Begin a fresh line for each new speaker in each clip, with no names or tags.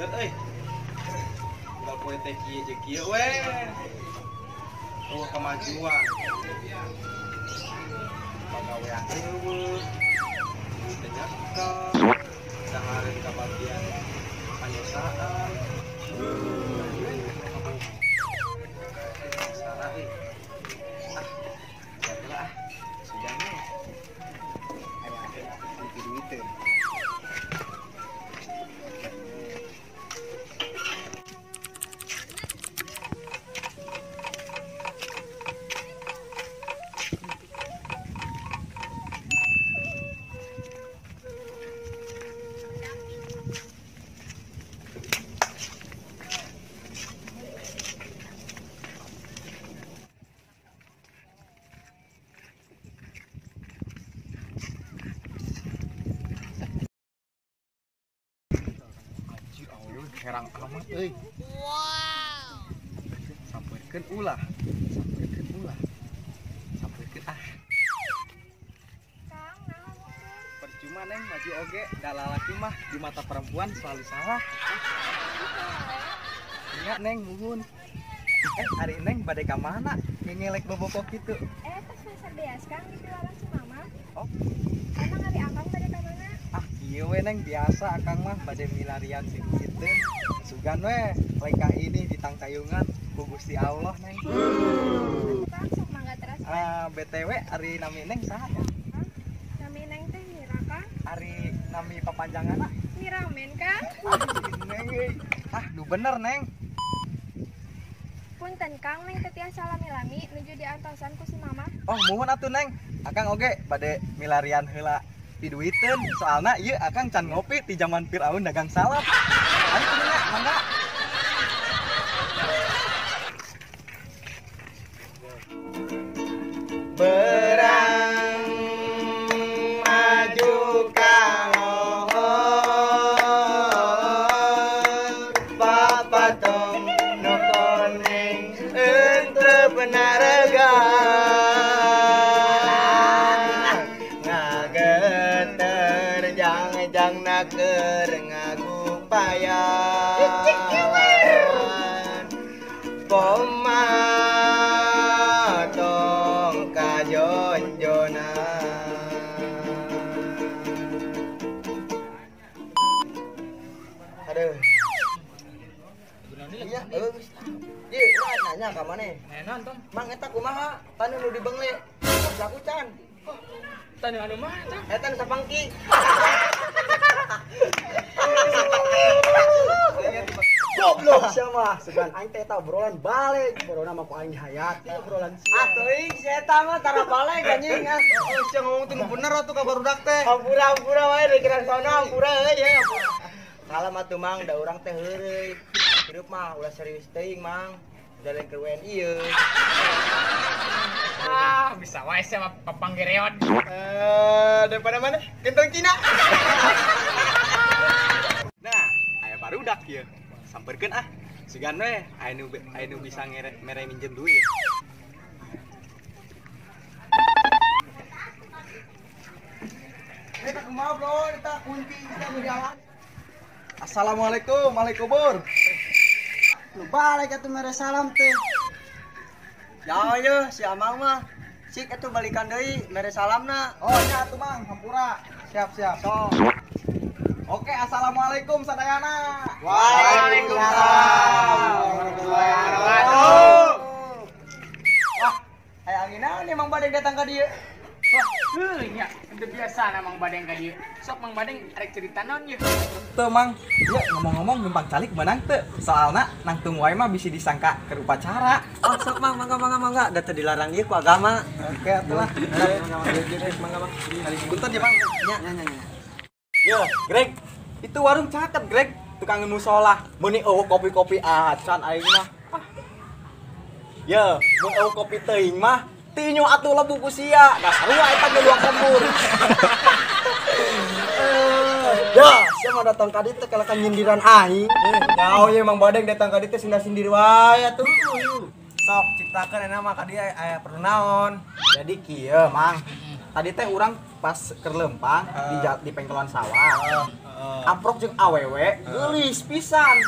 Lieur euy. Unggal poe teh kieu jeung kieu we. Eueuh kemajuan. Pagawean eueuh. Teu nyekel. Dahareun kabagian panyesaan. Sarah euy. Ah, jatuh ah. Sugana. Aya duiteun. Herang amat euy. Wow. Sampeurkeun ulah. Sampeurkeun ulah. Sampeurkeun ah.
Kang, naon
Percuma neng maju oge, da lalaki mah di mata perempuan selalu salah. Iya neng muhun. Ari neng bade ka mana? Ngelek bobokok kitu.
Tos masa beas Kang dijualan si mama.
Oh.
Emang ari akang bade ka mana?
Ah, kieu we neng biasa akang mah bade milarian si duiteun. Sugan we lengkah ini ditangtayungan ku Gusti Allah neng.
Kang sok mangga teras.
Ah, BTW ari nami neng saha ya?
Nami neng teh Mira Kang.
Ari nami papanjanganna?
Miramen Kang.
Neng euy. Ah, nu bener neng.
Punten Kang, neng teh tiasa lami-lami nuju diantosan ku si mama.
Oh, muhun atuh neng. Akang oge bade milarian heula piduiteun, soalna ieu akang can ngopi ti zaman Firaun dagang salap. Ayo kumaha, mangga.
Berang maju ka lohor, papatong nu koneng entrepreneur ngageter jang-jang naker ngagupayan pomatong kajonjonan. Aduh. Iya, bagus. Ieu nanya ka maneh.
Nonton.
Mang eta kumaha? Tanu nu dibengle. Laku can.
Oh, tanu anu mah eta?
Eta nu sapangki.
Goblok sia mah, sugan aing teh eta obrolan balik, corona mah ku aing dihayati obrolan sia.
Ah teuing si eta mah tara balik anjing ah.
Oh, sia ngomong teh nu bener atuh ka barudak teh.
Hampura-hampura wae pikiran sono hampura euy ya. Salam atuh Mang, da urang teh heureuy. Hirup mah ulah serius teuing Mang. Jalan ke WNI ieu.
Ah, bisa wae sia mah papanggereon.
Daripada mana? Gentong Cina.
Nah, aya barudak ieu. Sampeurkeun ah. Sugan we aya nu bisa mere minjem duit.
Eta kumaha bro, eta kunci kita berjalan.
Assalamualaikum, waalaikumsalam.
Lu balik atuh mere salam teh.
Ya ye, si Amang mah. Sik atuh balikan deui mere salamna.
Oh, nya atuh Mang, hampura. Siap, siap.
Sok.
Oke, assalamualaikum sadayana.
Waalaikumsalam warahmatullahi wabarakatuh. Wah, aya angin naon nih Mang Badeng datang ka dieu?
Wah, heuh nya, teu biasa Mang Badeng ka dieu. Sok Mang Badeng arek cerita naon ieu?
Teu Mang, ieu ngomong-ngomong numpang calik meunang teu? Soalna nangtung wae mah bisi disangka keur upacara.
Oh, sok Mang, mangga mangga mangga, da teu dilarang ieu ku agama.
Oke atuh lah.
Mangga mangga.
Punten ya Mang.
Nya nya nya.
Yo, Greg, itu warung caket Greg, tukang musola. Meuni eueuh kopi-kopi acan aing mah. Ah. Yo, mun eueuh kopi teuing mah tinyu atuh lebu ku sia. Da sarua eta ge luang lembur.
Ya, sia mah datang ka dieu teh kalakan nyindiran aing.
Nyaho ye Mang Badeng datang ka dieu teh sindir-sindir wae atuh.
Sok ciptakeun enak mah ka dieu aya perlu naon. Jadi kieu Mang. Tadi teh urang pas keur leumpang di pengkolan sawah. Amprok jeung awewe geulis pisan.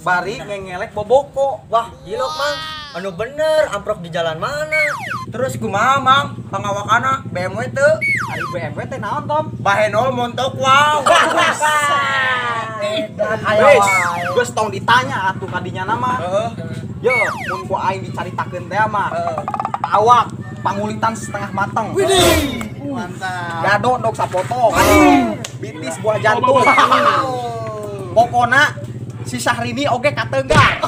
Bari ngengelek boboko.
Wah, gilok Mang. Anu bener amprok di jalan mana? Terus kumaha Mang? Pangawakana BMW teu?
Ari BMW teh naon, Tom?
Bahenol montok wow.
Wes, geus tong ditanya atuh kadinya nama.
Heeh.
Yo, mun ku aing dicaritakeun teh mah. Awak pangulitan setengah mateng.
Widih. Mantap.
Gado dok sapotong. Bitis buah jantung. Pokona si Syahrini oge katenggar.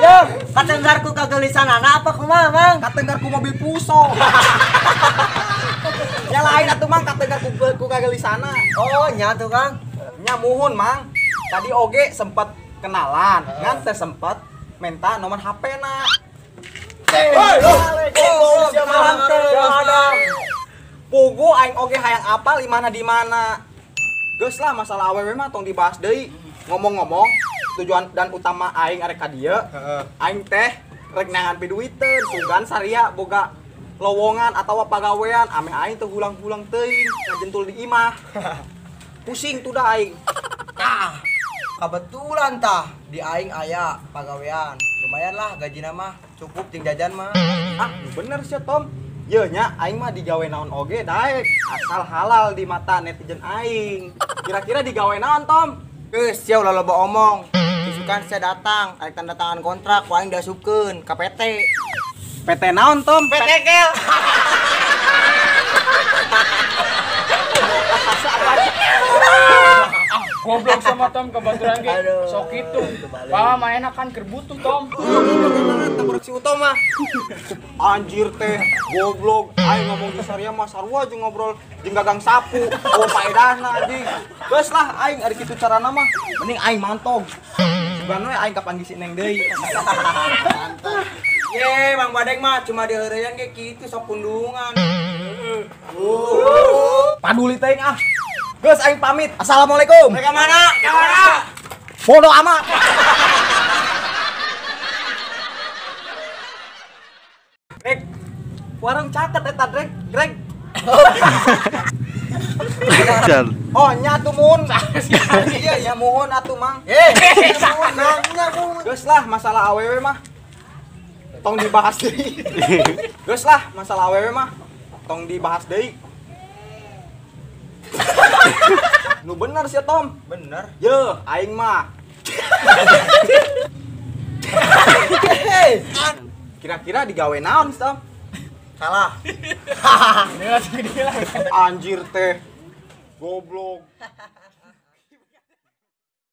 Yo, katenggar ku kagelisanana apa kumaha, Mang?
Katenggar ku mobil puso. Ya lain atuh Mang, katenggar ku kagelisana.
Oh, nya tuh, Kang.
Nya muhun, Mang. Tadi oge sempet kenalan, ngan teh sempet minta nomor HP-na.
Hei,
Pugu aing oge hayang apal imana di mana. Geus lah masalah awewe mah tong dibahas deui. Ngomong-ngomong, tujuan dan utama aing arek ka dieu, aing teh rek neangan piduiteun, sugan saria boga lowongan atawa pagawean ameh aing teu hulang-hulang teuing ngajentul di imah. Pusing tuh dah aing.
Tah, kebetulan tah di aing aya pagawean. Lumayan lah gajina mah, cukup jeung jajan mah.
Ah, bener sih Tom. Ye nya aing mah digawe naon oge daek asal halal di mata netizen aing. Kira-kira digawe naon Tom?
Geus sia ulah loba omong. Isukan sia datang arek tanda tangan kontrak ku aing diasupkeun ka PT.
PT naon Tom?
PT kel.
Goblok sama Tom kebaturan ge. Sok kitu. Wah, mah enak kan keur butuh Tom.
Teu si Uto mah. Anjir teh, goblok. Aing ngomong di Saria mah sarua jeung ngobrol jeung gagang sapu. Oh, paedahna anjing. Geus lah aing ari kitu carana mah. Mending aing mantog. Sugan we aing kapan si Neng deui.
Mantap. Ye, Mang Badeng mah cuma diheureyan ge kitu sok pundungan.
Paduli teuing ah. Geus aing pamit. Assalamualaikum.
Mereka mana? Ka mana?
Bodo amat. Greg, warung caket eta Greg, Greg. Oh, nya atuh mun. Iya, ya muhun atuh Mang.
Nya muhun.
Geus lah masalah awewe mah. Tong dibahas deui. Geus lah masalah awewe mah. Tong dibahas deui. Nu bener sih Tom.
Bener.
Ye, aing mah. Kira-kira digawe naon Tom?
Salah.
Anjir teh. Goblok.